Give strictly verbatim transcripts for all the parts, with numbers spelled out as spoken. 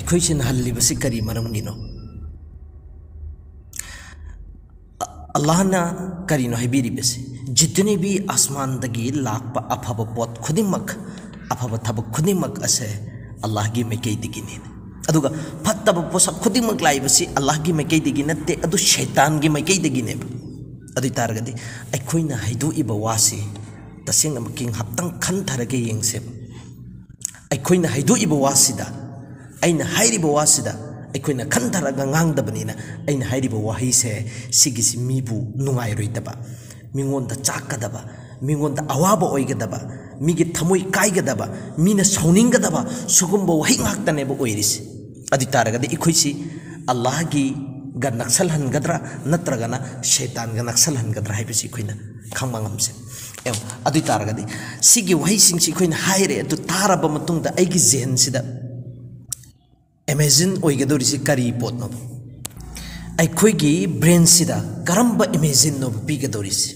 ꯑꯩꯈꯣꯏꯁꯤꯅ ꯍꯜꯂꯤꯕꯁꯤ ꯀꯔꯤ ꯃꯔꯝꯒꯤꯅꯣ? ꯑ-, ꯑꯜꯂꯥꯍꯅ ꯀꯔꯤꯅꯣ ꯍꯥꯏꯕꯤꯔꯤꯕꯁꯤ? ꯖꯤꯇꯅꯦ ꯚꯤ ꯑꯁꯃꯥꯟꯗꯒꯤ ꯂꯥꯛꯄ ꯑꯐꯕ ꯄꯣꯠ ꯈꯨꯗꯤꯡꯃꯛ, ꯑꯐꯕ ꯊꯕꯛ ꯈꯨꯗꯤꯡꯃꯛ ꯑꯁꯦ ꯑꯜꯂꯥꯍꯒꯤ ꯃꯥꯏꯀꯩꯗꯒꯤꯅꯤ꯫ ꯑꯗꯨꯒ ꯐꯠꯇꯕ ꯄꯣꯠꯁꯛ ꯈꯨꯗꯤꯡꯃꯛ ꯂꯥꯛꯏꯕꯁꯤ ꯑꯜꯂꯥꯍꯒꯤ ꯃꯥꯏꯀꯩꯗꯒꯤ ꯅꯠꯇꯦ, ꯑꯗꯨ ꯁꯩꯇꯥꯟꯒꯤ ꯃꯥꯏꯀꯩꯗꯒꯤꯅꯦꯕ꯫ ꯑꯗꯨ ꯑꯣꯏ ꯇꯥꯔꯒꯗꯤ ꯑꯩꯈꯣꯏꯅ ꯍꯥꯏꯗꯣꯛꯏꯕ ꯋꯥꯁꯤ ꯇꯁꯦꯡꯅꯃꯛꯀꯤ ꯉꯥꯏꯍꯥꯛꯇꯪ ꯈꯟꯊꯔꯒ ꯌꯦꯡꯁꯦꯕ꯫ ꯑꯩꯈꯣꯏꯅ ꯍꯥꯏꯗꯣꯛꯏꯕ ꯋꯥꯁꯤꯗ, ꯑꯩꯅ ꯍꯥꯏꯔꯤꯕ ꯋꯥꯁꯤꯗ ꯑꯩꯈꯣꯏꯅ ꯈꯟꯊꯔꯒ ꯉꯥꯡꯗꯕꯅꯤꯅ, ꯑꯩꯅ ꯍꯥꯏꯔꯤꯕ ꯋꯥꯍꯩꯁꯦ ꯁꯤꯒꯤꯁꯤ ꯃꯤꯕꯨ ꯅꯨꯡꯉꯥꯏꯔꯣꯏꯗꯕ, ꯃꯤꯉꯣꯟꯗ ꯆꯥꯛꯀꯗꯕ, ꯃꯤꯉꯣꯟꯗ ꯑꯋꯥꯕ ꯑꯣꯏꯒꯗꯕ, ꯃꯤꯒꯤ ꯊꯃꯣꯏ ꯀꯥꯏꯒꯗꯕ, ꯃꯤꯅ ꯁꯥꯎꯅꯤꯡꯒꯗꯕ ꯁꯤꯒꯨꯝꯕ ꯋꯥꯍꯩ ꯉꯥꯛꯇꯅꯦꯕ ꯑꯣꯏꯔꯤꯁꯤ꯫ ꯑꯗꯨ ꯑꯣꯏ ꯇꯥꯔꯒꯗꯤ ꯑꯩꯈꯣꯏꯁꯤ ꯑꯜꯂꯥꯍꯒꯤꯒ ꯅꯛꯁꯜꯍꯟꯒꯗ꯭ꯔꯥ ꯅꯠꯇ꯭ꯔꯒꯅ ꯁꯩꯇꯥꯟꯒ ꯅꯛꯁꯜꯍꯟꯒꯗ꯭ꯔꯥ ꯍꯥꯏꯕꯁꯤ ꯑꯩꯈꯣꯏꯅ ꯈꯪꯕ ꯉꯝꯁꯦ꯫ ꯑꯦ, ꯑꯗꯨ ꯑꯣꯏ ꯇꯥꯔꯒꯗꯤ ꯁꯤꯒꯤ ꯋꯥꯍꯩꯁꯤꯡꯁꯤ ꯑꯩꯈꯣꯏꯅ ꯍꯥꯏꯔꯦ, ꯑꯗꯨ ꯇꯥꯔꯕ ꯃꯇꯨꯡꯗ ꯑꯩꯒꯤ ꯖꯦꯍꯟꯁꯤꯗ ꯏꯃꯦꯖꯤꯟ ꯑꯣꯏꯒꯗꯧꯔꯤꯁꯤ ꯀꯔꯤ ꯄꯣꯠꯅꯣꯕ? ꯑꯩꯈꯣꯏꯒꯤ ꯕ꯭ꯔꯦꯟꯁꯤꯗ ꯀꯔꯝꯕ ꯏꯃꯦꯖꯤꯟꯅꯣꯕ ꯄꯤꯒꯗꯧꯔꯤꯁꯤ?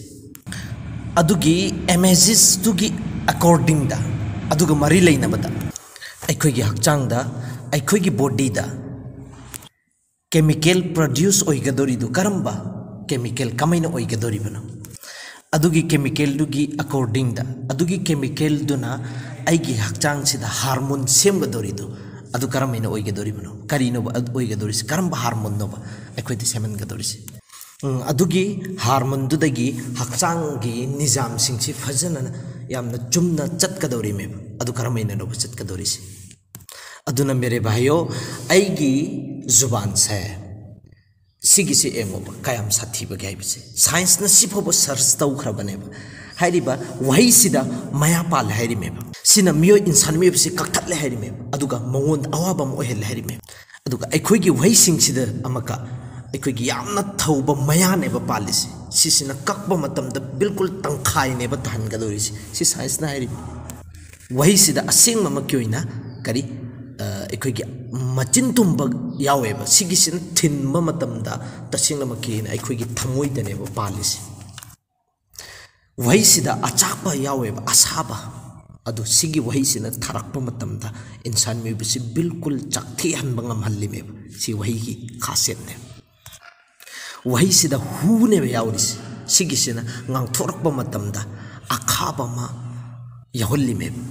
ꯑꯗꯨꯒꯤ ꯏꯃꯦꯖꯦꯁꯇꯨꯒꯤ ꯑꯦꯀꯣꯔꯗꯤꯡꯗ, ꯑꯗꯨꯒ ꯃꯔꯤ ꯂꯩꯅꯕꯗ ꯑꯩꯈꯣꯏꯒꯤ ꯍꯛꯆꯥꯡꯗ, ꯑꯩꯈꯣꯏꯒꯤ ꯕꯣꯗꯤꯗ ꯀꯦꯃꯤꯀꯦꯜ ꯄ꯭ꯔꯣꯗ꯭ꯌꯨꯁ ꯑꯣꯏꯒꯗꯧꯔꯤꯗꯨ ꯀꯔꯝꯕ ꯀꯦꯃꯤꯀꯦꯜ, ꯀꯃꯥꯏꯅ ꯑꯣꯏꯒꯗꯧꯔꯤꯕꯅꯣ? ꯑꯗꯨꯒꯤ ꯀꯦꯃꯤꯀꯦꯜꯗꯨꯒꯤ ꯑꯦꯀꯣꯔꯗꯤꯡꯗ, ꯑꯗꯨꯒꯤ ꯀꯦꯃꯤꯀꯦꯜꯗꯨꯅ ꯑꯩꯒꯤ ꯍꯛꯆꯥꯡꯁꯤꯗ ꯍꯥꯔꯃꯣꯟ ꯁꯦꯝꯒꯗꯧꯔꯤꯗꯨ, ꯑꯗꯨ ꯀꯔꯝꯍꯥꯏꯅ ꯑꯣꯏꯒꯗꯧꯔꯤꯕꯅꯣ? ꯀꯔꯤꯅꯣꯕ ꯑꯗꯨ ꯑꯣꯏꯒꯗꯧꯔꯤꯁꯤ? ꯀꯔꯝꯕ ꯍꯥꯔꯃꯣꯟꯅꯣꯕ ꯑꯩꯈꯣꯏꯗ ꯁꯦꯝꯍꯟꯒꯗꯧꯔꯤꯁꯤ? ꯎꯝ, ꯑꯗꯨꯒꯤ ꯍꯥꯔꯃꯣꯟꯗꯨꯗꯒꯤ ꯍꯛꯆꯥꯡꯒꯤ ꯅꯤꯖꯥꯝꯁꯤꯡꯁꯤ ꯐꯖꯅ, ꯌꯥꯝꯅ ꯆꯨꯝꯅ ꯆꯠꯀꯗꯧꯔꯤꯃꯦꯕ꯫ ꯑꯗꯨ ꯀꯔꯝꯍꯥꯏꯅꯅꯣꯕ ꯆꯠꯀꯗꯧꯔꯤꯁꯤ? ꯑꯗꯨꯅ ꯃꯦꯔꯦ ꯚꯥꯏꯌꯣ, ꯑꯩꯒꯤ ꯖꯨꯕꯥꯟꯁꯦ, ꯁꯤꯒꯤꯁꯤ ꯌꯦꯡꯉꯣꯕ, ꯀꯌꯥꯝ ꯁꯥꯊꯤꯕꯒꯦ ꯍꯥꯏꯕꯁꯦ꯫ ꯁꯥꯏꯟꯁꯅ ꯁꯤꯐꯥꯎꯕ ꯁꯔꯆ ꯇꯧꯈ꯭ꯔꯕꯅꯦꯕ꯫ ꯍꯥꯏꯔꯤꯕ ꯋꯥꯍꯩꯁꯤꯗ ꯃꯌꯥ ꯄꯥꯜꯂꯦ ꯍꯥꯏꯔꯤꯃꯦꯕ꯫ ꯁꯤꯅ ꯃꯤꯑꯣꯏ, ꯏꯟꯁꯥꯟ ꯃꯤꯑꯣꯏꯕꯁꯤ ꯀꯛꯊꯠꯂꯦ ꯍꯥꯏꯔꯤꯃꯦꯕ꯫ ꯑꯗꯨꯒ ꯃꯉꯣꯟꯗ ꯑꯋꯥꯕ ꯑꯃ ꯑꯣꯏꯍꯜꯂꯦ ꯍꯥꯏꯔꯤꯃꯦꯕ꯫ ꯑꯗꯨꯒ ꯑꯩꯈꯣꯏꯒꯤ ꯋꯥꯍꯩꯁꯤꯡꯁꯤꯗ ꯑꯃꯨꯛꯀ ꯑꯩꯈꯣꯏꯒꯤ ꯌꯥꯝꯅ ꯊꯧꯕ ꯃꯌꯥꯅꯦꯕ ꯄꯥꯜꯂꯤꯁꯤ꯫ ꯁꯤꯁꯤꯅ ꯀꯛꯄ ꯃꯇꯝꯗ ꯕꯤꯜꯀꯨꯜ ꯇꯪꯈꯥꯏꯅꯦꯕ ꯇꯥꯍꯟꯒꯗꯧꯔꯤꯁꯤ꯫ ꯁꯤ ꯁꯥꯏꯟꯁꯅ ꯍꯥꯏꯔꯤꯕ꯫ ꯋꯥꯍꯩꯁꯤꯗ ꯑꯁꯦꯡꯕꯃꯛꯀꯤ ꯑꯣꯏꯅ ꯀꯔꯤ, ꯑ, ꯑꯩꯈꯣꯏꯒꯤ ꯃꯆꯤꯟ ꯇꯨꯝꯕ ꯌꯥꯎꯋꯦꯕ꯫ ꯁꯤꯒꯤꯁꯤꯅ ꯊꯤꯟꯕ ꯃꯇꯝꯗ ꯇꯁꯦꯡꯅꯃꯛꯀꯤ ꯑꯣꯏꯅ ꯑꯩꯈꯣꯏꯒꯤ ꯊꯃꯣꯏꯗꯅꯦꯕ ꯄꯥꯜꯂꯤꯁꯦ꯫ ꯋꯥꯍꯩꯁꯤꯗ ꯑꯆꯥꯛꯄ ꯌꯥꯎꯋꯦꯕ, ꯑꯁꯥꯕ꯫ ꯑꯗꯨ ꯁꯤꯒꯤ ꯋꯥꯍꯩꯁꯤꯅ ꯊꯥꯔꯛꯄ ꯃꯇꯝꯗ ꯏꯟꯁꯥꯟ ꯃꯤꯑꯣꯏꯕꯁꯤ ꯕꯤꯜꯀꯨꯜ ꯆꯥꯛꯊꯦꯛꯍꯟꯕ ꯉꯝꯍꯜꯂꯤꯃꯦꯕ꯫ ꯁꯤ ꯋꯥꯍꯩꯒꯤ ꯈꯥꯁꯤꯌꯠꯅꯦ꯫ ꯋꯥꯍꯩꯁꯤꯗ ꯍꯨꯅꯦꯕ ꯌꯥꯎꯔꯤꯁꯦ꯫ ꯁꯤꯒꯤꯁꯤꯅ ꯉꯥꯡꯊꯣꯔꯛꯄ ꯃꯇꯝꯗ ꯑꯈꯥꯕ ꯑꯃ ꯌꯥꯎꯍꯜꯂꯤꯃꯦꯕ꯫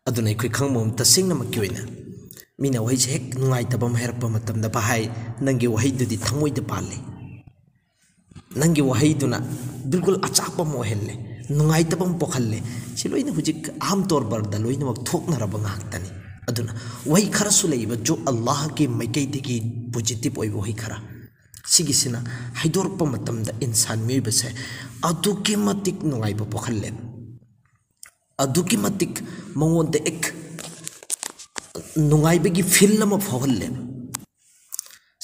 ꯑꯗꯨꯅ ꯑꯩꯈꯣꯏ ꯈꯪꯕ ꯑꯃ, ꯇꯁꯦꯡꯅꯃꯛꯀꯤ ꯑꯣꯏꯅ ꯃꯤꯅ ꯋꯥꯍꯩꯁꯦ ꯍꯦꯛ ꯅꯨꯡꯉꯥꯏꯇꯕ ꯑꯃ ꯍꯥꯏꯔꯛꯄ ꯃꯇꯝꯗ, "ꯚꯥꯏ, ꯅꯪꯒꯤ ꯋꯥꯍꯩꯗꯨꯗꯤ ꯊꯃꯣꯏꯗ ꯄꯥꯜꯂꯤ, ꯅꯪꯒꯤ ꯋꯥꯍꯩꯗꯨꯅ ꯕꯤꯜꯀꯨꯜ ꯑꯆꯥꯛꯄ ꯑꯃ ꯑꯣꯏꯍꯜꯂꯦ, ꯅꯨꯡꯉꯥꯏꯇꯕ ꯑꯃ ꯄꯣꯛꯍꯜꯂꯦ"꯫ ꯁꯤ ꯂꯣꯏꯅ ꯍꯧꯖꯤꯛ ꯑꯍꯝ ꯇꯣꯔ ꯕꯔꯗ ꯂꯣꯏꯅꯃꯛ ꯊꯣꯛꯅꯔꯕ ꯉꯥꯛꯇꯅꯤ꯫ ꯑꯗꯨꯅ ꯋꯥꯍꯩ ꯈꯔꯁꯨ ꯂꯩꯕ, ꯖꯣ ꯑꯜꯂꯥꯍꯒꯤ ꯃꯥꯏꯀꯩꯗꯒꯤ ꯄꯣꯖꯤꯇꯤꯚ ꯑꯣꯏꯕ ꯋꯥꯍꯩ ꯈꯔ, ꯁꯤꯒꯤꯁꯤꯅ ꯍꯥꯏꯗꯣꯔꯛꯄ ꯃꯇꯝꯗ ꯏꯟꯁꯥꯟ ꯃꯤꯑꯣꯏꯕꯁꯦ ꯑꯗꯨꯛꯀꯤ ꯃꯇꯤꯛ ꯅꯨꯡꯉꯥꯏꯕ ꯄꯣꯛꯍꯜꯂꯦ, ꯑꯗꯨꯛꯀꯤ ꯃꯇꯤꯛ ꯃꯉꯣꯟꯗ ꯑꯦꯛ ꯅꯨꯡꯉꯥꯏꯕꯒꯤ ꯐꯤꯜ ꯑꯃ ꯐꯥꯎꯍꯜꯂꯦ꯫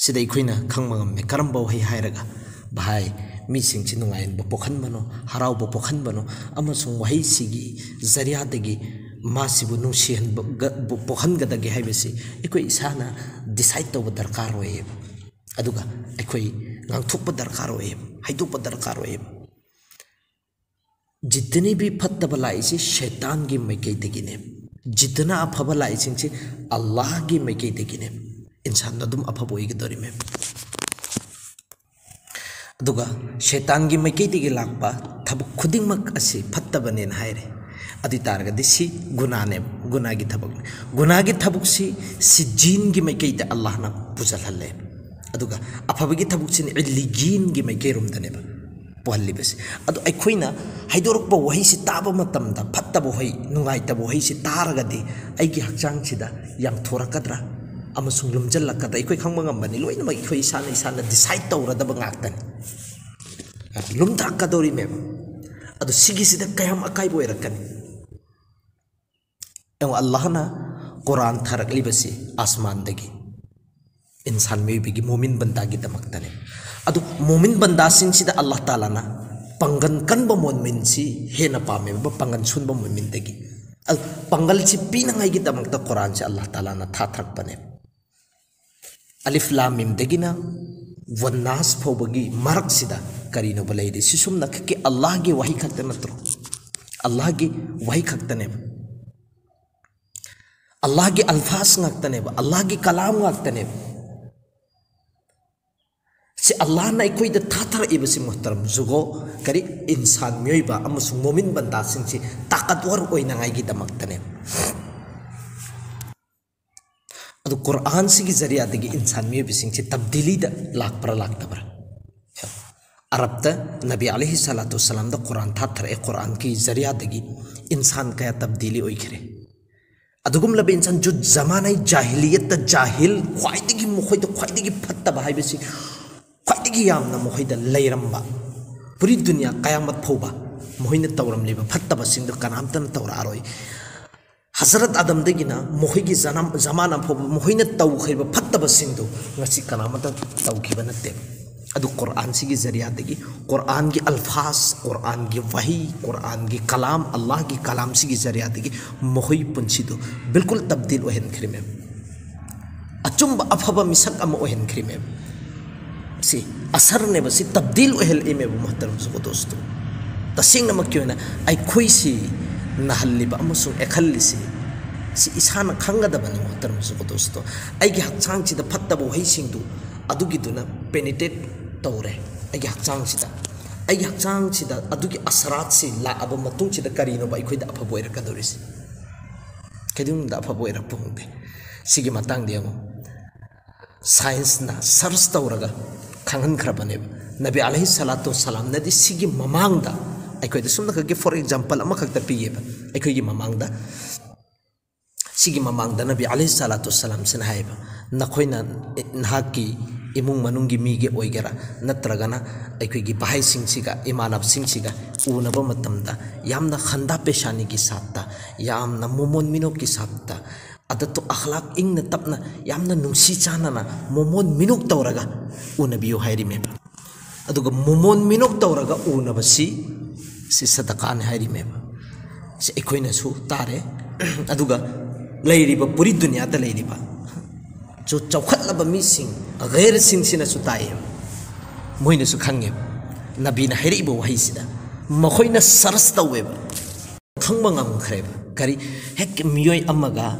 ꯁꯤꯗ ꯑꯩꯈꯣꯏꯅ ꯈꯪꯕ ꯉꯝꯃꯦ ꯀꯔꯝꯕ ꯋꯥꯍꯩ ꯍꯥꯏꯔꯒ, "ꯚꯥꯏ, ꯃꯤꯁꯤꯡꯁꯤ ꯅꯨꯡꯉꯥꯏꯍꯟꯕ ꯄꯣꯛꯍꯟꯕꯅꯣ, ꯍꯔꯥꯎꯕ ꯄꯣꯛꯍꯟꯕꯅꯣ, ꯑꯃꯁꯨꯡ ꯋꯥꯍꯩꯁꯤꯒꯤ ꯖꯔꯤꯌꯥꯗꯒꯤ ꯃꯥꯁꯤꯕꯨ ꯅꯨꯡꯁꯤꯍꯟꯕ ꯒ-, ꯄꯣꯛꯍꯟꯒꯗꯒꯦ ꯍꯥꯏꯕꯁꯤ ꯑꯩꯈꯣꯏ ꯏꯁꯥꯅ ꯗꯤꯁꯥꯏꯠ ꯇꯧꯕ ꯗꯔꯀꯥꯔ ꯑꯣꯏꯌꯦꯕ꯫ ꯑꯗꯨꯒ ꯑꯩꯈꯣꯏ ꯉꯥꯡꯊꯣꯛꯄ ꯗꯔꯀꯥꯔ ꯑꯣꯏꯌꯦꯕ, ꯍꯥꯏꯗꯣꯛꯄ ꯗꯔꯀꯥꯔ ꯑꯣꯏꯌꯦꯕ꯫ ꯖꯤꯇꯅꯤ ꯚꯤ ꯐꯠꯇꯕ ꯂꯥꯛꯏꯁꯤ ꯁꯩꯇꯥꯟꯒꯤ ꯃꯥꯏꯀꯩꯗꯒꯤꯅꯦ, ꯖꯤꯇꯅ ꯑꯐꯕ ꯂꯥꯛꯏꯁꯤꯡꯁꯤ ꯑꯜꯂꯥꯍꯒꯤ ꯃꯥꯏꯀꯩꯗꯒꯤꯅꯦ꯫ ꯏꯟꯁꯥꯟꯗꯣ ꯑꯗꯨꯝ ꯑꯐꯕ ꯑꯣꯏꯒꯗꯧꯔꯤꯃꯦ꯫ ꯑꯗꯨꯒ ꯁꯩꯇꯥꯟꯒꯤ ꯃꯥꯏꯀꯩꯗꯒꯤ ꯂꯥꯛꯄ ꯊꯕꯛ ꯈꯨꯗꯤꯡꯃꯛ ꯑꯁꯤ ꯐꯠꯇꯕꯅꯦꯅ ꯍꯥꯏꯔꯦ꯫ ꯑꯗꯨ ꯑꯣꯏ ꯇꯥꯔꯒꯗꯤ ꯁꯤ ꯒꯨꯅꯥꯅꯦꯕ, ꯒꯨꯅꯥꯒꯤ ꯊꯕꯛꯅꯦ꯫ ꯒꯨꯅꯥꯒꯤ ꯊꯕꯛꯁꯤ ꯁꯤꯖꯤꯟꯒꯤ ꯃꯥꯏꯀꯩꯗ ꯑꯜꯂꯥꯍꯅ ꯄꯨꯁꯤꯜꯍꯜꯂꯦ꯫ ꯑꯗꯨꯒ ꯑꯐꯕꯒꯤ ꯊꯕꯛꯁꯤꯅ ꯏꯜꯂꯤꯒꯤꯟꯒꯤ ꯃꯥꯏꯀꯩꯔꯣꯝꯗꯅꯦꯕ ꯄꯨꯍꯜꯂꯤꯕꯁꯦ꯫ ꯑꯗꯣ ꯑꯩꯈꯣꯏꯅ ꯍꯥꯏꯗꯣꯔꯛꯄ ꯋꯥꯍꯩꯁꯤ ꯇꯥꯕ ꯃꯇꯝꯗ, ꯐꯠꯇꯕ ꯋꯥꯍꯩ, ꯅꯨꯡꯉꯥꯏꯇꯕ ꯋꯥꯍꯩꯁꯤ ꯇꯥꯔꯒꯗꯤ ꯑꯩꯒꯤ ꯍꯛꯆꯥꯡꯁꯤꯗ ꯌꯥꯝꯊꯣꯔꯛꯀꯗ꯭ꯔꯥ ꯑꯃꯁꯨꯡ ꯂꯨꯝꯖꯜꯂꯛꯀꯗ꯭ꯔꯥ? ꯑꯩꯈꯣꯏ ꯈꯪꯕ ꯉꯝꯕꯅꯤ, ꯂꯣꯏꯅꯃꯛ ꯑꯩꯈꯣꯏ ꯏꯁꯥꯅ ꯏꯁꯥꯅ ꯗꯤꯁꯥꯏꯠ ꯇꯧꯔꯗꯕ ꯉꯥꯛꯇꯅꯤ꯫ ꯂꯨꯝꯊꯔꯛꯀꯗꯧꯔꯤꯃꯦꯕ꯫ ꯑꯗꯣ ꯁꯤꯒꯤꯁꯤꯗ ꯀꯌꯥꯝ ꯑꯀꯥꯏꯕ ꯑꯣꯏꯔꯛꯀꯅꯤ? ꯌꯦꯡꯉꯣ, ꯑꯜꯂꯥꯍꯅ ꯀꯨꯔꯥꯟ ꯊꯥꯔꯛꯂꯤꯕꯁꯤ ꯑꯁꯃꯥꯟꯗꯒꯤ ꯏꯟꯁꯥꯟ ꯃꯤꯑꯣꯏꯕꯒꯤ ꯃꯣꯃꯤꯟ ꯕꯟꯗꯥꯒꯤꯗꯃꯛꯇꯅꯦ꯫ ꯑꯗꯨ ꯃꯣꯃꯤꯟ ꯕꯟꯗꯥꯁꯤꯡꯁꯤꯗ ꯑꯜꯂꯥꯍ ꯇꯥꯂꯥꯅ ꯄꯥꯡꯒꯜ ꯀꯟꯕ ꯃꯣꯃꯤꯟꯁꯤ ꯍꯦꯟꯅ ꯄꯥꯝꯃꯦꯕ ꯄꯥꯡꯒꯜ ꯁꯣꯟꯕ ꯃꯣꯃꯤꯟꯗꯒꯤ꯫ ꯑꯗꯨ ꯄꯥꯡꯒꯜꯁꯤ ꯄꯤꯅꯉꯥꯏꯒꯤꯗꯃꯛꯇ ꯀꯨꯔꯥꯟꯁꯦ ꯑꯜꯂꯥꯍ ꯇꯥꯂꯥꯅ ꯊꯥꯊꯔꯛꯄꯅꯦ꯫ ꯑꯂꯤꯐ ꯂꯥꯝ ꯃꯤꯝꯗꯒꯤꯅ ꯋꯟꯅꯥꯁ ꯐꯥꯎꯕꯒꯤ ꯃꯔꯛꯁꯤꯗ ꯀꯔꯤꯅꯣꯕ ꯂꯩꯔꯤ? ꯁꯤꯁꯨꯝꯅ ꯈꯛꯀꯤ ꯑꯜꯂꯥꯍꯒꯤ ꯋꯥꯍꯩ ꯈꯛꯇ ꯅꯠꯇ꯭ꯔꯣ? ꯑꯜꯂꯥꯍꯒꯤ ꯋꯥꯍꯩ ꯈꯛꯇꯅꯦꯕ, ꯑꯜꯂꯥꯍꯒꯤ ꯑꯜꯐꯥꯖ ꯉꯥꯛꯇꯅꯦꯕ, ꯑꯜꯂꯥꯍꯒꯤ ꯀꯂꯥꯝ ꯉꯥꯛꯇꯅꯦꯕ꯫ ꯁꯤ ꯑꯜꯂꯥꯍꯅ ꯑꯩꯈꯣꯏꯗ ꯊꯥꯊꯔꯛꯏꯕꯁꯤ ꯃꯨꯍꯇꯔꯝ ꯖꯨꯒꯣ, ꯀꯔꯤ, ꯏꯟꯁꯥꯟ ꯃꯤꯑꯣꯏꯕ ꯑꯃꯁꯨꯡ ꯃꯣꯃꯤꯟ ꯕꯟꯗꯥꯁꯤꯡꯁꯤ ꯇꯥꯀꯠꯋꯔ ꯑꯣꯏꯅꯉꯥꯏꯒꯤꯗꯃꯛꯇꯅꯦꯕ꯫ ꯑꯗꯨ ꯀꯨꯔꯥꯟꯁꯤꯒꯤ ꯖꯔꯤꯌꯥꯗꯒꯤ ꯏꯟꯁꯥꯟ ꯃꯤꯑꯣꯏꯕꯁꯤꯡꯁꯤ ꯇꯕꯗꯤꯂꯤꯗ ꯂꯥꯛꯄ꯭ꯔꯥ ꯂꯥꯛꯇꯕ꯭ꯔꯥ? ꯑꯔꯕꯇ ꯅꯕꯤ ꯑꯂꯩꯍꯤ ꯁꯂꯥꯇꯨ ꯋꯁꯁꯂꯥꯝꯗ ꯀꯨꯔꯥꯟ ꯊꯥꯊꯔꯛꯑꯦ, ꯀꯨꯔꯥꯟꯒꯤ ꯖꯔꯤꯌꯥꯗꯒꯤ ꯏꯟꯁꯥꯟ ꯀꯌꯥ ꯇꯕꯗꯤꯂꯤ ꯑꯣꯏꯈ꯭ꯔꯦ꯫ ꯑꯗꯨꯒꯨꯝꯂꯕ ꯏꯟꯁꯥꯟ ꯖꯨꯠ ꯖꯃꯥꯅꯥꯏ ꯖꯥꯍꯤꯂꯤꯌꯠꯇ ꯖꯥꯍꯤꯜ, ꯈ꯭ꯋꯥꯏꯗꯒꯤ, ꯃꯈꯣꯏꯗ ꯈ꯭ꯋꯥꯏꯗꯒꯤ ꯐꯠꯇꯕ ꯍꯥꯏꯕꯁꯤ, ꯈ꯭ꯋꯥꯏꯗꯒꯤ ꯌꯥꯝꯅ ꯃꯈꯣꯏꯗ ꯂꯩꯔꯝꯕ, ꯄꯨꯔꯤ ꯗꯨꯅꯤꯌꯥ ꯀꯌꯥꯃꯠ ꯐꯥꯎꯕ ꯃꯈꯣꯏꯅ ꯇꯧꯔꯝꯂꯤꯕ ꯐꯠꯇꯕꯁꯤꯡꯗꯨ ꯀꯅꯥꯝꯇꯅ ꯇꯧꯔꯛꯑꯔꯣꯏ꯫ ꯍꯖꯔꯠ ꯑꯗꯝꯗꯒꯤꯅ ꯃꯈꯣꯏꯒꯤ ꯖꯅꯥꯝ-, ꯖꯃꯥꯅꯥ ꯐꯥꯎꯕ ꯃꯈꯣꯏꯅ ꯇꯧꯈ꯭ꯔꯤꯕ ꯐꯠꯇꯕꯁꯤꯡꯗꯨ ꯉꯁꯤ ꯀꯅꯥꯃꯠꯇ ꯇꯧꯈꯤꯕ ꯅꯠꯇꯦ꯫ ꯑꯗꯨ ꯀꯨꯔꯥꯟꯁꯤꯒꯤ ꯖꯔꯤꯌꯥꯗꯒꯤ, ꯀꯨꯔꯥꯟꯒꯤ ꯑꯜꯐꯥꯖ, ꯀꯨꯔꯥꯟꯒꯤ ꯋꯥꯍꯤ, ꯀꯨꯔꯥꯟꯒꯤ ꯀꯂꯥꯝ, ꯑꯜꯂꯥꯍꯒꯤ ꯀꯂꯥꯝꯁꯤꯒꯤ ꯖꯔꯤꯌꯥꯗꯒꯤ ꯃꯈꯣꯏ ꯄꯨꯟꯁꯤꯗꯨ ꯕꯤꯜꯀꯨꯜ ꯇꯕꯗꯤꯜ ꯑꯣꯏꯍꯟꯈ꯭ꯔꯤꯃꯦꯕ꯫ ꯑꯆꯨꯝꯕ ꯑꯐꯕ ꯃꯤꯁꯛ ꯑꯃ ꯑꯣꯏꯍꯟꯈ꯭ꯔꯤꯃꯦꯕ꯫ ꯁꯤ ꯑꯁꯔꯅꯦꯕ, ꯁꯤ ꯇꯕꯗꯤꯜ ꯑꯣꯏꯍꯜꯂꯛꯏꯃꯦꯕ, ꯃꯨꯍꯇꯔꯝ ꯖꯨꯒꯣ ꯗꯣꯁꯇꯣ꯫ ꯇꯁꯦꯡꯅꯃꯛꯀꯤ ꯑꯣꯏꯅ ꯑꯩꯈꯣꯏꯁꯤ ꯅꯥꯍꯜꯂꯤꯕ ꯑꯃꯁꯨꯡ ꯑꯦꯛꯍꯜꯂꯤꯁꯤ, ꯁꯤ ꯏꯁꯥꯅ ꯈꯪꯒꯗꯕꯅꯤ, ꯃꯨꯍꯇꯔꯝ ꯖꯨꯒꯣ ꯗꯣꯁꯇꯣ꯫ ꯑꯩꯒꯤ ꯍꯛꯆꯥꯡꯁꯤꯗ ꯐꯠꯇꯕ ꯋꯥꯍꯩꯁꯤꯡꯗꯨ ꯑꯗꯨꯒꯤꯗꯨꯅ ꯄꯦꯅꯤꯇ꯭ꯔꯦꯠ ꯇꯧꯔꯦ ꯑꯩꯒꯤ ꯍꯛꯆꯥꯡꯁꯤꯗ꯫ ꯑꯩꯒꯤ ꯍꯛꯆꯥꯡꯁꯤꯗ ꯑꯗꯨꯒꯤ ꯑꯁꯔꯥꯠꯁꯤ ꯂꯥꯛꯑꯕ ꯃꯇꯨꯡꯁꯤꯗ ꯀꯔꯤꯅꯣꯕ ꯑꯩꯈꯣꯏꯗ ꯑꯐꯕ ꯑꯣꯏꯔꯛꯀꯗꯧꯔꯤꯁꯦ? ꯀꯩꯗꯧꯅꯨꯡꯗ ꯑꯐꯕ ꯑꯣꯏꯔꯛꯄ ꯉꯝꯗꯦ꯫ ꯁꯤꯒꯤ ꯃꯇꯥꯡꯗ ꯌꯦꯡꯉꯨ, ꯁꯥꯏꯟꯁꯅ ꯁꯔꯆ ꯇꯧꯔꯒ ꯈꯪꯍꯟꯈ꯭ꯔꯕꯅꯦꯕ꯫ ꯅꯕꯤ ꯑꯂꯩꯍꯤ ꯁꯂꯥꯇꯨ ꯁꯂꯥꯝꯅꯗꯤ ꯁꯤꯒꯤ ꯃꯃꯥꯡꯗ, ꯑꯩꯈꯣꯏꯗ ꯁꯨꯝꯅꯈꯛꯀꯤ for example ꯑꯃꯈꯛꯇ ꯄꯤꯒꯦꯕ, ꯑꯩꯈꯣꯏꯒꯤ ꯃꯃꯥꯡꯗ, ꯁꯤꯒꯤ ꯃꯃꯥꯡꯗ ꯅꯕꯤ ꯑꯂꯩꯍꯤ ꯁꯂꯥꯇꯨ ꯁꯂꯥꯝꯁꯤꯅ ꯍꯥꯏꯌꯦꯕ, ꯅꯈꯣꯏꯅ, ꯅꯍꯥꯛꯀꯤ ꯏꯃꯨꯡ ꯃꯅꯨꯡꯒꯤ ꯃꯤꯒꯤ ꯑꯣꯏꯒꯦꯔꯥ, ꯅꯠꯇ꯭ꯔꯒꯅ ꯑꯩꯈꯣꯏꯒꯤ ꯚꯥꯏꯁꯤꯡꯁꯤꯒ, ꯏꯃꯥꯟꯅꯕꯁꯤꯡꯁꯤꯒ ꯎꯅꯕ ꯃꯇꯝꯗ ꯌꯥꯝꯅ ꯈꯟꯗꯥ ꯄꯦꯁꯥꯅꯤꯒꯤ ꯁꯥꯠꯇ, ꯌꯥꯝꯅ ꯃꯣꯃꯣꯟ ꯃꯤꯅꯣꯛꯀꯤ ꯁꯥꯠꯇ, ꯑꯗꯠꯇꯨ ꯑꯈ꯭ꯂꯥꯛ ꯏꯪꯅ ꯇꯞꯅ, ꯌꯥꯝꯅ ꯅꯨꯡꯁꯤ ꯆꯥꯟꯅꯅ, ꯃꯣꯃꯣꯟ ꯃꯤꯅꯣꯛ ꯇꯧꯔꯒ ꯎꯅꯕꯤꯌꯨ ꯍꯥꯏꯔꯤꯃꯦꯕ꯫ ꯑꯗꯨꯒ ꯃꯣꯃꯣꯟ ꯃꯤꯅꯣꯛ ꯇꯧꯔꯒ ꯎꯅꯕꯁꯤ, ꯁꯤ ꯁꯗꯀꯥꯅꯤ ꯍꯥꯏꯔꯤꯃꯦꯕ꯫ ꯁꯤ ꯑꯩꯈꯣꯏꯅꯁꯨ ꯇꯥꯔꯦ꯫ ꯑꯗꯨꯒ ꯂꯩꯔꯤꯕ ꯄꯨꯔꯤ ꯗꯨꯅꯤꯌꯥꯗ ꯂꯩꯔꯤꯕ ꯆꯨ-, ꯆꯥꯎꯈꯠꯂꯕ ꯃꯤꯁꯤꯡ, ꯒꯩꯔꯁꯤꯡꯁꯤꯅꯁꯨ ꯇꯥꯏꯌꯦꯕ꯫ ꯃꯣꯏꯅꯁꯨ ꯈꯪꯉꯦꯕ ꯅꯕꯤꯅ ꯍꯥꯏꯔꯛꯏꯕ ꯋꯥꯍꯩꯁꯤꯗ꯫ ꯃꯈꯣꯏꯅ ꯁꯔꯆ ꯇꯧꯋꯦꯕ꯫ ꯈꯪꯕ ꯉꯝꯈ꯭ꯔꯦꯕ꯫ ꯀꯔꯤ? ꯍꯦꯛ ꯃꯤꯑꯣꯏ ꯑꯃꯒ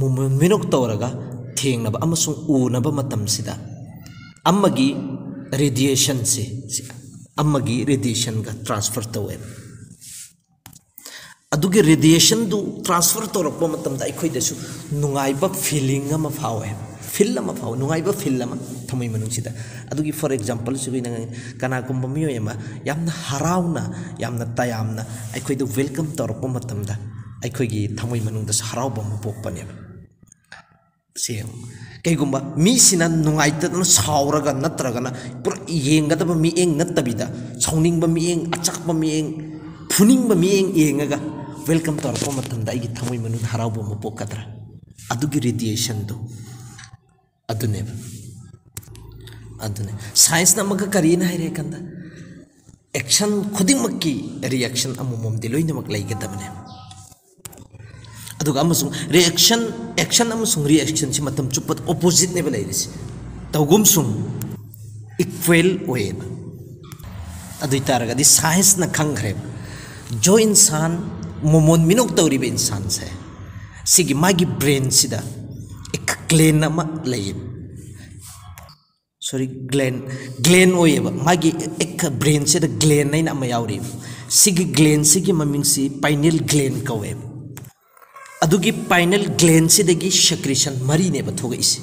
ꯃꯣꯃꯣꯟ ꯃꯤꯅꯣꯛ ꯇꯧꯔꯒ ꯊꯦꯡꯅꯕ ꯑꯃꯁꯨꯡ ꯎꯅꯕ ꯃꯇꯝꯁꯤꯗ ꯑꯃꯒꯤ ꯔꯦꯗꯤꯌꯦꯁꯟꯁꯦ, ꯁꯤ ꯑꯃꯒꯤ ꯔꯦꯗꯤꯌꯦꯁꯟꯒ ꯇ꯭ꯔꯥꯟꯁꯐꯔ ꯇꯧꯋꯦꯕ꯫ ꯑꯗꯨꯒꯤ ꯔꯦꯗꯤꯌꯦꯁꯟꯗꯨ ꯇ꯭ꯔꯥꯟꯁꯐꯔ ꯇꯧꯔꯛꯄ ꯃꯇꯝꯗ ꯑꯩꯈꯣꯏꯗꯁꯨ ꯅꯨꯡꯉꯥꯏꯕ ꯐꯤꯂꯤꯡ ꯑꯃ ꯐꯥꯎꯋꯦ, ꯐꯤꯜ ꯑꯃ ꯐꯥꯎꯋꯦ, ꯅꯨꯡꯉꯥꯏꯕ ꯐꯤꯜ ꯑꯃ ꯊꯃꯣꯏ ꯃꯅꯨꯡꯁꯤꯗ꯫ ꯑꯗꯨꯒꯤ for exampleꯁꯨ ꯑꯩꯈꯣꯏꯅ ꯀꯅꯥꯒꯨꯝꯕ ꯃꯤꯑꯣꯏ ꯑꯃ ꯌꯥꯝꯅ ꯍꯔꯥꯎꯅ, ꯌꯥꯝꯅ ꯇꯌꯥꯝꯅ ꯑꯩꯈꯣꯏꯗ ꯋꯦꯜꯀꯝ ꯇꯧꯔꯛꯄ ꯃꯇꯝꯗ ꯑꯩꯈꯣꯏꯒꯤ ꯊꯃꯣꯏ ꯃꯅꯨꯡꯗꯁꯨ ꯍꯔꯥꯎꯕ ꯑꯃ ꯄꯣꯛꯄꯅꯦꯕ꯫ ꯁꯦ ꯌꯦꯡꯉꯨ꯫ ꯀꯩꯒꯨꯝꯕ ꯃꯤꯁꯤꯅ ꯅꯨꯡꯉꯥꯏꯇꯗꯅ ꯁꯥꯎꯔꯒ ꯅꯠꯇ꯭ꯔꯒꯅ ꯄꯨꯔꯥ ꯌꯦꯡꯒꯗꯕ ꯃꯤꯠꯌꯦꯡ ꯅꯠꯇꯕꯤꯗ ꯁꯥꯎꯅꯤꯡꯕ ꯃꯤꯠꯌꯦꯡ, ꯑꯆꯥꯛꯄ ꯃꯤꯠꯌꯦꯡ, ꯐꯨꯅꯤꯡꯕ ꯃꯤꯠꯌꯦꯡ ꯌꯦꯡꯉꯒ ꯋꯦꯜꯀꯝ ꯇꯧꯔꯛꯄ ꯃꯇꯝꯗ ꯑꯩꯒꯤ ꯊꯃꯣꯏ ꯃꯅꯨꯡꯗ ꯍꯔꯥꯎꯕ ꯑꯃ ꯄꯣꯛꯀꯗ꯭ꯔꯥ? ꯑꯗꯨꯒꯤ ꯔꯦꯗꯤꯌꯦꯁꯟꯗꯣ ꯑꯗꯨꯅꯦꯕ꯫ ꯑꯗꯨꯅꯦ ꯁꯥꯏꯟꯁꯅ ꯑꯃꯨꯛꯀ ꯀꯔꯤꯅ ꯍꯥꯏꯔꯦ ꯀꯥꯟꯗ, ꯑꯦꯛꯁꯟ ꯈꯨꯗꯤꯡꯃꯛꯀꯤ ꯔꯤꯌꯦꯛꯁꯟ ꯑꯃꯃꯝꯗꯤ ꯂꯣꯏꯅꯃꯛ ꯂꯩꯒꯗꯕꯅꯦ꯫ ꯑꯗꯨꯒ ꯑꯃꯁꯨꯡ ꯔꯤꯌꯦꯛꯁꯟ, ꯑꯦꯛꯁꯟ ꯑꯃꯁꯨꯡ ꯔꯤꯌꯦꯛꯁꯟꯁꯤ ꯃꯇꯝ ꯆꯨꯞꯄꯗ ꯑꯣꯄꯣꯖꯤꯠꯅꯦꯕ ꯂꯩꯔꯤꯁꯦ, ꯇꯧꯒꯨꯝꯁꯨꯡ ꯏꯀ꯭ꯋꯦꯜ ꯑꯣꯏꯌꯦꯕ꯫ ꯑꯗꯨ ꯑꯣꯏ ꯇꯥꯔꯒꯗꯤ ꯁꯥꯏꯟꯁꯅ ꯈꯪꯈ꯭ꯔꯦꯕ, ꯖꯣ ꯏꯟꯁꯥꯟ, ꯃꯣꯃꯣꯟ ꯃꯤꯅꯣꯛ ꯇꯧꯔꯤꯕ ꯏꯟꯁꯥꯟꯁꯦ, ꯁꯤꯒꯤ ꯃꯥꯒꯤ ꯕ꯭ꯔꯦꯟꯁꯤꯗ ꯒ꯭ꯂꯦꯟ ꯑꯃ ꯂꯩꯌꯦꯕ꯫ ꯁꯣꯔꯤ, ꯒ꯭ꯂꯦꯟ, ꯒ꯭ꯂꯦꯟ ꯑꯣꯏꯌꯦꯕ꯫ ꯃꯥꯒꯤ ꯕ꯭ꯔꯦꯟꯁꯤꯗ ꯒ꯭ꯂꯦꯟ ꯍꯥꯏꯅ ꯑꯃ ꯌꯥꯎꯔꯤꯕ꯫ ꯁꯤꯒꯤ ꯒ꯭ꯂꯦꯟꯁꯤꯒꯤ ꯃꯃꯤꯡꯁꯤ ꯄꯥꯏꯅꯦꯜ ꯒ꯭ꯂꯦꯟ ꯀꯧꯋꯦꯕ꯫ ꯑꯗꯨꯒꯤ ꯄꯥꯏꯅꯦꯜ ꯒ꯭ꯂꯦꯟꯁꯤꯗꯒꯤ ꯁꯦꯀ꯭ꯔꯦꯁꯟ ꯃꯔꯤꯅꯦꯕ ꯊꯣꯛꯂꯛꯏꯁꯦ,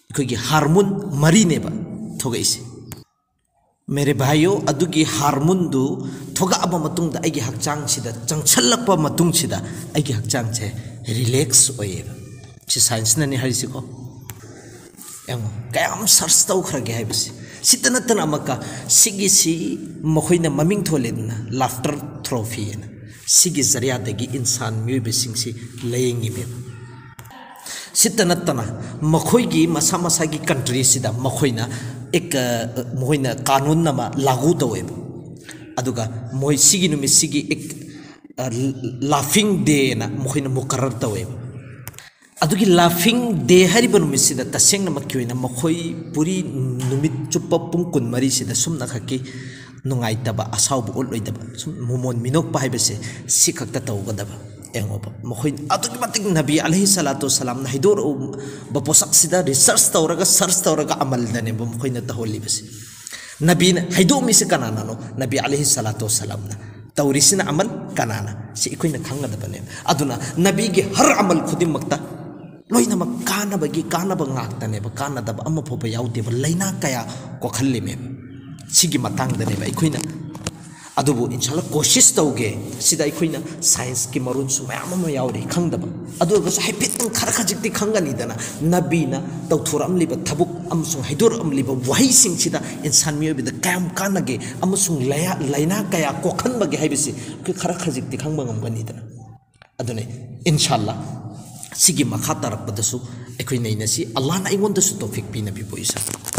ꯑꯩꯈꯣꯏꯒꯤ ꯍꯥꯔꯃꯣꯟ ꯃꯔꯤꯅꯦꯕ ꯊꯣꯛꯂꯛꯏꯁꯦ꯫ ꯃꯦꯔꯦ ꯚꯥꯏꯌꯣ, ꯑꯗꯨꯒꯤ ꯍꯥꯔꯃꯣꯟꯗꯨ ꯊꯣꯛꯂꯛꯑꯕ ꯃꯇꯨꯡꯗ ꯑꯩꯒꯤ ꯍꯛꯆꯥꯡꯁꯤꯗ ꯆꯪꯁꯜꯂꯛꯄ ꯃꯇꯨꯡꯁꯤꯗ ꯑꯩꯒꯤ ꯍꯛꯆꯥꯡꯁꯦ ꯔꯤꯂꯦꯛꯁ ꯑꯣꯏꯌꯦꯕ꯫ ꯁꯤ ꯁꯥꯏꯟꯁꯅꯅꯤ ꯍꯥꯏꯔꯤꯁꯤꯀꯣ꯫ ꯌꯦꯡꯉꯣ, ꯀꯌꯥꯝ ꯁꯔꯁ ꯇꯧꯈ꯭ꯔꯒꯦ ꯍꯥꯏꯕꯁꯦ꯫ ꯁꯤꯇ ꯅꯠꯇꯅ ꯑꯃꯨꯛꯀ ꯁꯤꯒꯤꯁꯤ ꯃꯈꯣꯏꯅ ꯃꯃꯤꯡ ꯊꯣꯜꯂꯦꯗꯅ, ꯂꯥꯐꯇꯔ ꯊꯦꯔꯥꯄꯤ ꯍꯥꯏꯅ꯫ ꯁꯤꯒꯤ ꯖꯔꯤꯌꯥꯗꯒꯤ ꯏꯟꯁꯥꯟ ꯃꯤꯑꯣꯏꯕꯁꯤꯡꯁꯤ ꯂꯥꯌꯦꯡꯉꯤꯃꯦꯕ꯫ ꯁꯤꯇ ꯅꯠꯇꯅ ꯃꯈꯣꯏꯒꯤ ꯃꯁꯥ ꯃꯁꯥꯒꯤ ꯀꯟꯇ꯭ꯔꯤꯁꯤꯗ ꯃꯈꯣꯏꯅ ꯑꯦꯛ, ꯑ, ꯃꯈꯣꯏꯅ ꯀꯥꯅꯨꯟ ꯑꯃ ꯂꯥꯒꯨ ꯇꯧꯋꯦꯕ꯫ ꯑꯗꯨꯒ ꯃꯣꯏ ꯁꯤꯒꯤ ꯅꯨꯃꯤꯠꯁꯤꯒꯤ ꯑꯦꯛ, ꯑ, ꯂꯥꯐꯤꯡ ꯗꯦꯅ ꯃꯈꯣꯏꯅ ꯃꯨꯀꯔꯔ ꯇꯧꯋꯦꯕ꯫ ꯑꯗꯨꯒꯤ ꯂꯥꯐꯤꯡ ꯗꯦ ꯍꯥꯏꯔꯤꯕ ꯅꯨꯃꯤꯠꯁꯤꯗ ꯇꯁꯦꯡꯅꯃꯛꯀꯤ ꯑꯣꯏꯅ ꯃꯈꯣꯏ ꯄꯨꯔꯤ ꯅꯨꯃꯤꯠ ꯆꯨꯞꯄ ꯄꯨꯡ ꯀꯨꯟꯃꯔꯤꯁꯤꯗ ꯁꯨꯝꯅꯈꯛꯀꯤ ꯅꯨꯡꯉꯥꯏꯇꯕ, ꯑꯁꯥꯎꯕ ꯎꯠꯂꯣꯏꯗꯕ, ꯁꯨꯝ ꯃꯣꯃꯣꯟ ꯃꯤꯅꯣꯛꯄ ꯍꯥꯏꯕꯁꯦ ꯁꯤ ꯈꯛꯇ ꯇꯧꯒꯗꯕ꯫ ꯌꯦꯡꯉꯣꯕ, ꯃꯈꯣꯏ ꯑꯗꯨꯛꯀꯤ ꯃꯇꯤꯛ ꯅꯕꯤ ꯑꯂꯩꯍꯤ ꯁꯂꯥꯇꯨ ꯋꯥꯁꯂꯥꯝꯅ ꯍꯥꯏꯗꯣꯔꯛꯎꯕ ꯄꯣꯠꯁꯛꯁꯤꯗ ꯔꯤꯁꯔꯁ ꯇꯧꯔꯒ, ꯁꯔꯁ ꯇꯧꯔꯒ ꯑꯃꯜꯗꯅꯦꯕ ꯃꯈꯣꯏꯅ ꯇꯧꯍꯜꯂꯤꯕꯁꯦ꯫ ꯅꯕꯤꯅ ꯍꯥꯏꯗꯣꯛꯑꯝꯃꯤꯁꯦ ꯀꯅꯥꯅꯅꯣ? ꯅꯕꯤ ꯑꯂꯩꯍꯤ ꯁꯂꯥꯇꯨ ꯋꯥꯁꯂꯥꯝꯅ꯫ ꯇꯧꯔꯤꯁꯤꯅ ꯑꯃꯜ ꯀꯅꯥꯅ? ꯁꯤ ꯑꯩꯈꯣꯏꯅ ꯈꯪꯒꯗꯕꯅꯦꯕ꯫ ꯑꯗꯨꯅ ꯅꯕꯤꯒꯤ ꯍꯔ ꯑꯃꯜ ꯈꯨꯗꯤꯡꯃꯛꯇ ꯂꯣꯏꯅꯃꯛ ꯀꯥꯟꯅꯕꯒꯤ ꯀꯥꯟꯅꯕ ꯉꯥꯛꯇꯅꯦꯕ, ꯀꯥꯟꯅꯗꯕ ꯑꯃꯐꯥꯎꯕ ꯌꯥꯎꯗꯦꯕ꯫ ꯂꯥꯏꯅꯥ ꯀꯌꯥ ꯀꯣꯛꯍꯜꯂꯤꯃꯦꯕ꯫ ꯁꯤꯒꯤ ꯃꯇꯥꯡꯗꯅꯦꯕ ꯑꯩꯈꯣꯏꯅ, ꯑꯗꯨꯕꯨ ꯏꯟꯁꯥꯜꯂꯥ ꯀꯣꯁꯤꯁ ꯇꯧꯒꯦ꯫ ꯁꯤꯗ ꯑꯩꯈꯣꯏꯅ ꯁꯥꯏꯟꯁꯀꯤ ꯃꯔꯣꯟꯁꯨ ꯃꯌꯥꯝ ꯑꯃ ꯌꯥꯎꯔꯤ ꯈꯪꯗꯕ, ꯑꯗꯨ ꯑꯣꯏꯔꯒꯁꯨ ꯍꯥꯏꯐꯦꯠꯇꯪ ꯈꯔ ꯈꯖꯤꯛꯇꯤ ꯈꯪꯒꯅꯤꯗꯅ꯫ ꯅꯕꯤꯅ ꯇꯧꯊꯣꯔꯛꯂꯤꯕ ꯊꯕꯛ ꯑꯃꯁꯨꯡ ꯍꯥꯏꯗꯣꯔꯛꯂꯤꯕ ꯋꯥꯍꯩꯁꯤꯡꯁꯤꯗ ꯏꯟꯁꯥꯟ ꯃꯤꯑꯣꯏꯕꯗ ꯀꯌꯥꯝ ꯀꯥꯟꯅꯒꯦ ꯑꯃꯁꯨꯡ ꯂꯥꯏꯌꯥ-, ꯂꯥꯏꯅꯥ ꯀꯌꯥ ꯀꯣꯛꯍꯟꯕꯒꯦ ꯍꯥꯏꯕꯁꯤ ꯑꯩꯈꯣꯏ ꯈꯔ ꯈꯖꯤꯛꯇꯤ ꯈꯪꯕ ꯉꯝꯒꯅꯤꯗꯅ꯫ ꯑꯗꯨꯅ ꯏꯟꯁꯥꯜꯂꯥ ꯁꯤꯒꯤ ꯃꯈꯥ ꯇꯥꯔꯛꯄꯗꯁꯨ ꯑꯩꯈꯣꯏ ꯅꯩꯅꯁꯤ꯫ ꯑꯜꯂꯥꯍꯅ ꯑꯩꯉꯣꯟꯗꯁꯨ ꯇꯧꯐꯤꯛ ꯄꯤꯅꯕꯤꯕ ꯑꯣꯏꯁꯅꯨ꯫